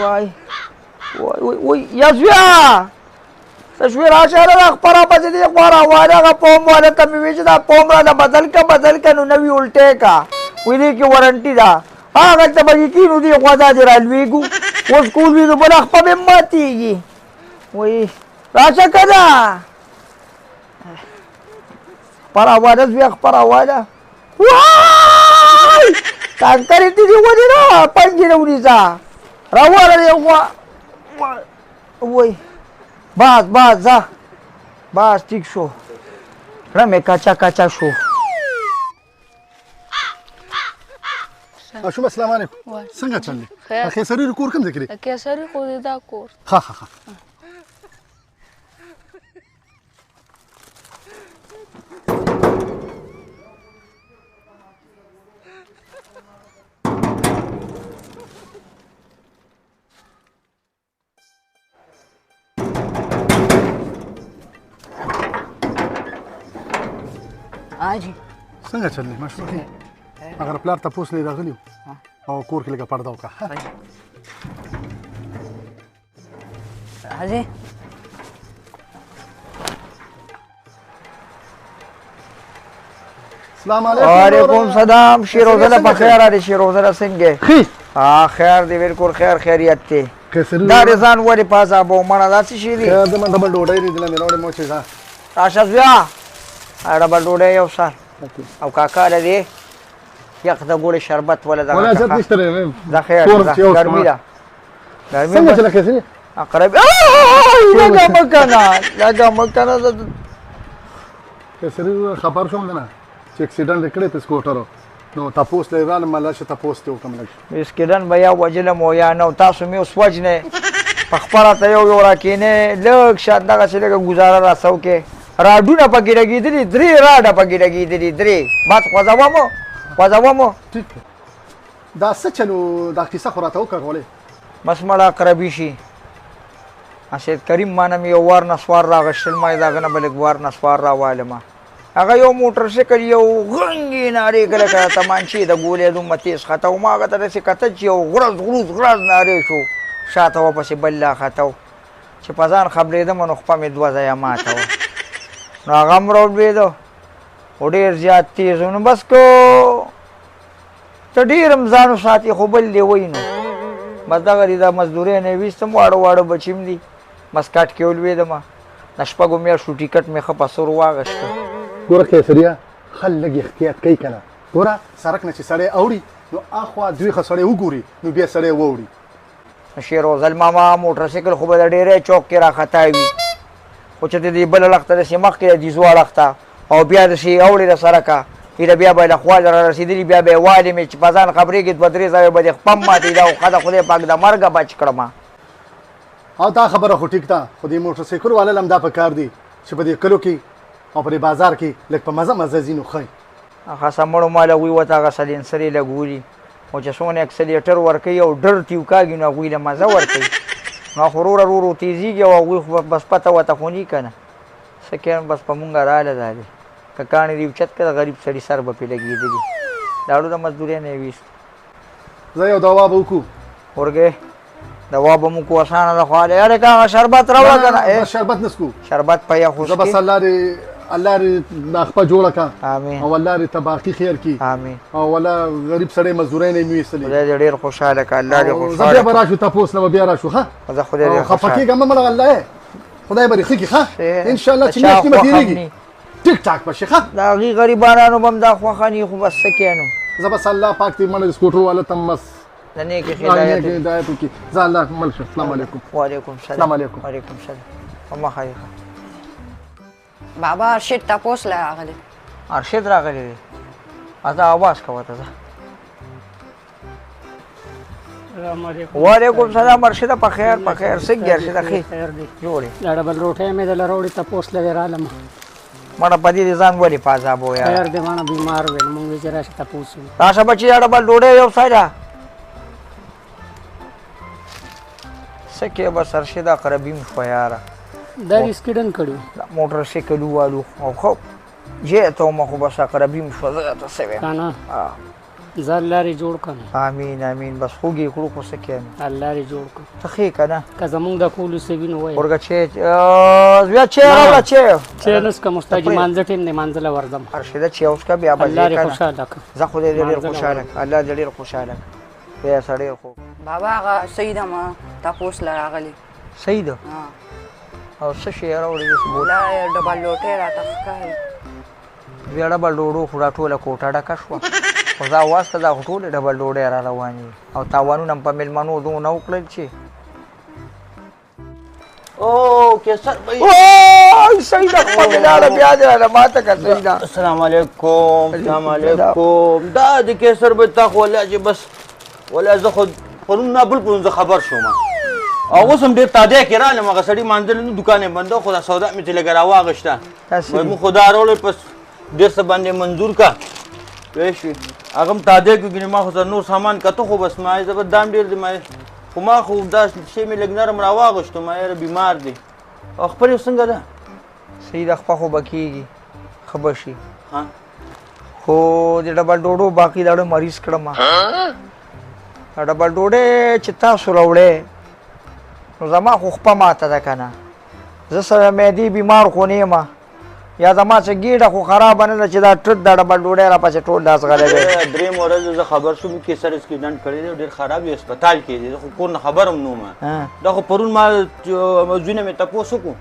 وای وای وای یا زویا څه شوې؟ راشه هله خپه راپسې دې خوا راواله، هغه پوم واله ته مې وویل چې دا پوم راله بدل که بدل که، نو نوي الټی که، وایي دې کې ورنټي ده. هغلته به دې کښېنو، دې خوا دا دې رالوېږو، اوس که ولوېږو بله خپه به هم ماتېږي. وایي راشه که نه، خپه راواله زویه، خپه راواله. وای ټانکرې دې دې ولې نه پنجې نه ونیسه، راواله دې خوا. وای بس بس ځه بس، ټیک شو، زړه مې کچه کچه شو. ماشوم السلام علیکم، څنګه چل دی؟ قیصري کور کوم ځای کې دی؟ قیصري خو دی دا کور. ښه ښه ښه. آجي څنګه چل دی ماشوم؟ هغه پلار تپوس نه راغلی او کور کې لږه پرده وکړه. راځي. السلام علیکم. وعلیکم سلام. شیروزله په خیر دی؟ شیروزله څنګه؟ ښه خیر دی، بالکل خیر خیریت دی. دا دې ځان ولې په عذابو مړه؟ دا څه شی دی؟ خیر دی، من ډبل ډوډۍ دې دله مې راوړې مو چې ځه. راشه زویه، ډبل ډوډۍ یو سر او کاکا له دې یخ د ګوړې شربت وله. دغه ولا حاجت نشته دی. دا خیر ده، ګرمي ده، ګرمي. څنګه چې لکه څنګه عقرب لګه مه کنه، لګه مه کنه. قیصري خبر شوم نه چې اکسیډنټ یې کړی په سکوټر، نو تپوس له رالم مله چې تپوس دې وکړم لږ. اسکیډن به یا وژلم او یا نه، تاسو مې اوس وژنئ په خپه راته یو یو راکېنئ. لږ شان دغسې لږه ګزاره راسه وکړئ. راډونه پکې لګېدلي، درې راډه پکې لګېدلي، درې. بس خوځوه مو، خوځوه مو. ټیک، دا څه چلو؟ دا کیسه خو راته وکړه غولې. بس مړه عقربي شي. سید کریم مانه مې یو وار نسوار راغشتل، ما یې د هغه نه به لږ وار نسوار راوالم. هغه یو موټر سایکل یو غنګې نارې کړه که تمانچې د ګولۍ دومره تېز خطا و. ما هغه ته داسې کتل چې یو غرز غروز غرز نارې شو، شاته ورپسې بل لا خطا و. چې په ځان خبرېدم نو خپه مې دوه ځایه ماته وه، نو هغه هم راولوېده، خو ډېر زیات تېز و. نو بس که ته ډېر هم ځان وساتې خو بل دې وایي. نو بس دغه دي، دا مزدورۍ نه یې ویستم، واړه واړه بچي م دي، بس کټ کې ولوېدم. د شپږو میاشتو ټیکټ مې ښه په سر واغېسته. ګوره قیصریه، ښه لږ احتیاط کوي که نه. ګوره سړک نه چې سړی اوړي نو اخوا دوی ښه سړی وګوري نو بیا سړی واوړي. شیروزل ماما موټر سایکل خو به د ډېری چوک کې راخطا وي، خو چې د دې بل اړخ ته داسې مخکې د دیزو اړخ ته او بیا داسې اوړي د سړکه ایله بیا به له خوا را رسېدلي، بیا به یې والي مې چې په ځان خبرېږي دوه درې ځایه به دې خپه ماتېږي. دا خو ښه ده، خدای پاک د مرګه بچ کړم. او دا خبره خو ټیک ده، خو دې موټر سایکل والا هم دا په کار دی چې په دې کلو کې او په دې بازار کې لږ په مزه مزه ځي نو ښه. هغه سمړو مال هغوی ورته هغه سلېنسرې لګولي، خو چې څونه اکسلیټر ورکوي او ډر ترې وکاږي نو هغوی له مزه ورکوي، نو خو وروره ورو ورو تېزېږي او هغوی خو بس پته ورته خو نه که نه څه کوي. بس په مونږه راله دا دی که کاڼي دې اوچت کړه، غریب سړي سر به پرې لګېدلي. لاړو د مزدورۍ نه یې ویست. زه یو دوا به وکړو. ورګې دوا به مو کو اسانه ده، خو هلې هلکه هغه شربت راوړه که نه. شربت نه څکو، شربت په یخو. زه بس الله دې الله دې دا خپه جوړه کړه. آمین. او الله دې ته باقي خیر کړي. آمین. او ولا غریب سړی مزدورۍ نه یې ویستلې. خدای دې ډېر خوشحاله کړه، الله دې خوشحاله. زه بیا به راشو تپوس له به بیا راشو. ښه زه خدای دې خفه کېږه مه مړه، الله خدای به دې ښه کړي. ښه انشاءالله چې میاشت نیمه تېرېږي ټیک ټاک به شي. ښه د هغې غریبانانو به هم دا خوښه نه خو بس څه کوې نو. زه بس الله پاک دې مړه سکوټر والا ته بس د نیکې هدایت هدایت وکړي. زه الله مل شه. السلام علیکم. وعلیکم سلام. السلام علیکم. وعلیکم سلام. په مخه دې ښه. بابا ارشد تپوس له راغلی. ارشد راغلی دی؟ ځه اواز کوه ته ځه. وعلیکم سلام. ارشده په خیر په خیر، څنګه ارشده؟ ښې جوړ یې؟ دا ډبل روټۍ مې دله راوړې، تپوس له دې رالم. مړه په دې ځان ولې په عذابو یاره؟ خیر دی ماڼه بیمار وې، نو مونږ ویل چې راشه تپوس وکړو. راشه بچي، دا ډبل ډوډۍ یو څه ده. څه کې بس ارشده عقربي مې شوه یاره. دا دې سکیډن کړی؟ دا موټر سایکل ووالو او ښه جې ته وم، خو بس عقربي مې شوه. زه درته څه وایم که نه؟ ځان لارې جوړ کړه. امین امین. بس خوږې کړو خو څه کوې؟ الله دې جوړ کړه. ته ښه یې که نه؟ که زمونږ د کولو څه وي نو وایه. ورګه چای زویه چای راوړه. چای چای نه څکم استاد جي، مانځه ټیم دی، مانځه له ورځم. ارشده چای وڅکه بیا به الله ځې دې که نه. خوشحاله کړه. زه خدای دې ډېر مانځه له خوشحاله کړه. الله دې ډېر خوشحاله کړه. بیا سړی خو بابا هغه صحیح ده، ما تپوس له راغلی. صحیح ده. او څه شی راوړې دې؟ لا ډبل لوټی راته ښکاري. بیا ډبل ډوډو خو دا ټوله کوټه ډکه شوه، خو دا واسطه دا خو ټولې ډبل ډوډۍ را روانې دي او تاوانونه هم په مېلمنو دونه وکړل چې او کیسر بھائی. اوه صحیح ده، خپه مې لاړه بیا دې راله ماته که. صحیح ده. السلام علیکم. السلام علیکم. دا د کیسر بھائی تا خو والله چې بس والله زه خو پرون نه بل پرون زه خبر شوم او اوس هم ډېر تادی کې رالم. هغه سړي مانځل نو دکان یې بند و، خو دا سودا مې چې لږه راواغېسته. موږ خو دا راوړی پس ډېر څه باندې منظور کا ویې شوې. هغه هم تادی کړو، ګینې ما خو سره نور سامان کته، خو بس ما یې زه دا هم ډېر دی. ما خو ما خو دا شی مې لږ نرم راواغېستو، ما یاره بیمار دی. او خپل یې څنګه ده؟ صحیح ده، خپه خو به کېږي، ښه به شي. خو د ډبل ډوډو باقي داړه مریض کړم. دا ډبل ډوډۍ چې تاسو راوړی نو زما خو خپه ماته ده که نه، زه سره معدې بیمار خو نه یم، یا زما څه ګېډه خو خرابه نه ده چې دا ټټ دا ډبل ډوډۍ راپسې ټول داس غلی دی. درېیم ورځ زه خبر شوم چې سر اکسیډنټ کړی دی، ډېر خراب دی، هسپتال کې دی. زه خو کور نه خبر هم نه وم. دا خو پرون ما زوی نه مې تپوس وکړو،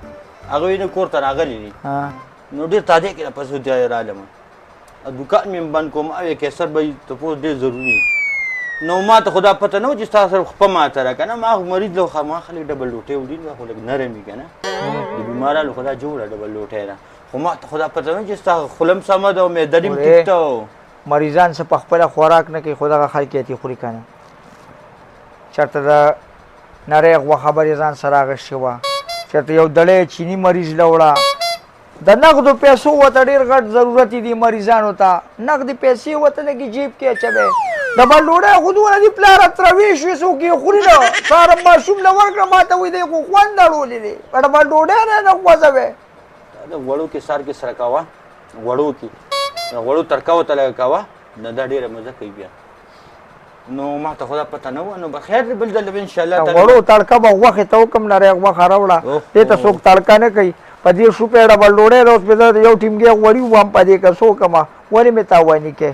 هغه یې کور ته راغلی دی. نو ډېر تادی کې راپسې دی رالم، دکان مې هم بند کوم. او کیسر به تپوس ډېر ضروري دی. نو ما ته خو دا پته نه وه چې ستا سره خپه ماته ده که نه. ما خو مریض له ما خلک ډبل ډوټۍ وړي، دا خو لږ نرم وي که نه، د بیمارانو خو دا جوړه ډبل ډوټۍ ده. خو ما ته خو دا پته نه چې ستا خوله هم سمه ده او معده دې هم ټیک ده. مریضان څه په خپله خوراک نه کوي، خو دغه خلک یې ترې خوري که نه. چېرته د نری غوښه به یې ځان سره اخیستې وه، چېرته یو دړی چیني مریض له وړه. د نغدو پیسو ورته ډېر غټ ضرورت دي مریضانو ته، نغدې پیسې ورته لږې جیب کې اچوی. ډبل ډوډۍ خو دونه دي پلاره تروې شوې، څوک یې خوري نه. سهار ماشوم له ورکړه، ما ته وایي دی خو خوند اړولی دی، ډبل ډوډۍ نه نه خوځوی. د غوړو کې سر کې سره کوه، غوړو کې د غوړو ترکه ورته لږه کوه، نو دا ډېره مزه کوي بیا. نو ما ته خو دا پته نه وه، نو بخیر دی، بل ځل به انشاءالله. غوړو تړکه به غوښې ته وکړم، نری غوښه راوړه، دې ته څوک تړکه نه کوي. په دې شوپې ډبل ډوډۍ ده، اوس مې زه یو ټیمګی غوړي ووهم په دې که څوک وکړم، ولې مې تاواني کوې؟